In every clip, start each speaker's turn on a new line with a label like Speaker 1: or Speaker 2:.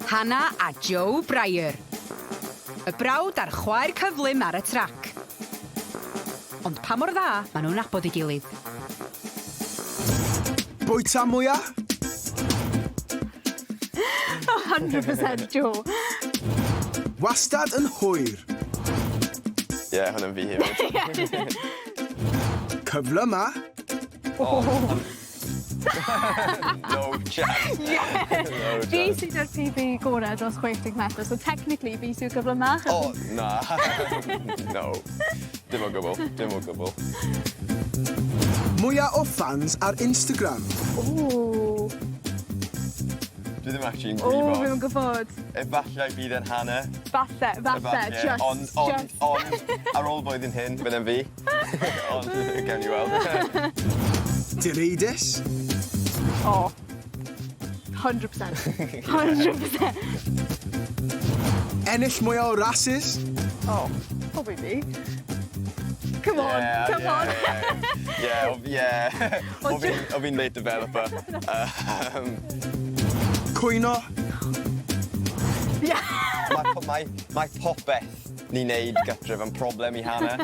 Speaker 1: Hannah a Joe Bryer. Y brawd a'r chwaer cyflym ar y trac. Ond pa mor dda maen nhw'n nabod ei gilydd?
Speaker 2: Bwyta mwya?
Speaker 3: 100% Joe.
Speaker 2: Wastad yn hwyr.
Speaker 4: Ie, yeah, hwnna'n fi hefyd.
Speaker 2: Cyflyma.
Speaker 4: Oh. No chance.
Speaker 3: Yeah.
Speaker 4: No
Speaker 3: Fi
Speaker 4: chance.
Speaker 3: sydd â'r PB gorau dros 60 metr, so technically fi sydd gyflymach.
Speaker 4: O, na. No. Dim o gwbl, dim o gwbl.
Speaker 2: Mwya o fans ar Instagram.
Speaker 3: Ooh.
Speaker 4: Dwi ddim actually yn
Speaker 3: O,
Speaker 4: gwybod.
Speaker 3: fi'm yn gwybod.
Speaker 4: Efallai bydd e'n Hannah.
Speaker 3: Falle, falle,
Speaker 4: Efallai,
Speaker 3: just,
Speaker 4: ond, ond,
Speaker 3: just.
Speaker 4: ond, ar ôl blwyddyn hyn, bydd e'n fi. Ond, gawn ni weld.
Speaker 2: Direidus.
Speaker 3: O. 100%. 100%.
Speaker 2: Ennill mwy o rases.
Speaker 3: O, probably fi. Come on,
Speaker 4: Yeah,
Speaker 3: come
Speaker 4: yeah,
Speaker 3: on.
Speaker 4: Yeah, yeah. O fi'n late developer.
Speaker 2: Cwyno.
Speaker 3: Yeah.
Speaker 4: Mae popeth ni'n neud gytref yn problem i Hannah.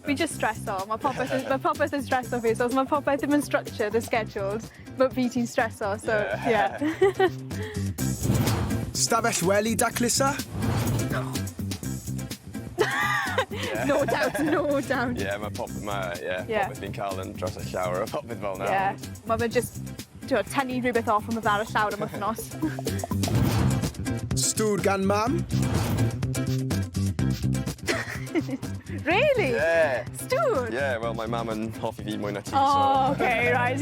Speaker 3: Fi just streso. Mae popeth yn streso fi. So os mae popeth ddim yn structured a scheduled, mae fi ti'n streso. So, yeah.
Speaker 2: Stafell wely daclusa.
Speaker 3: No doubt, no doubt.
Speaker 4: Yeah, mae pop, mae, yeah, popeth fi'n cael yn dros y llawr a popeth fel 'na.
Speaker 3: Yeah. Mae fe just, ti'n tynnu rhywbeth off am y fel y llawr am wythnos.
Speaker 2: Stŵr gan mam.
Speaker 3: Really?
Speaker 4: Yeah.
Speaker 3: Stŵr?
Speaker 4: Yeah, well, mae mam yn hoffi fi mwy na ti,
Speaker 3: Oh,
Speaker 4: so...
Speaker 3: okay, right.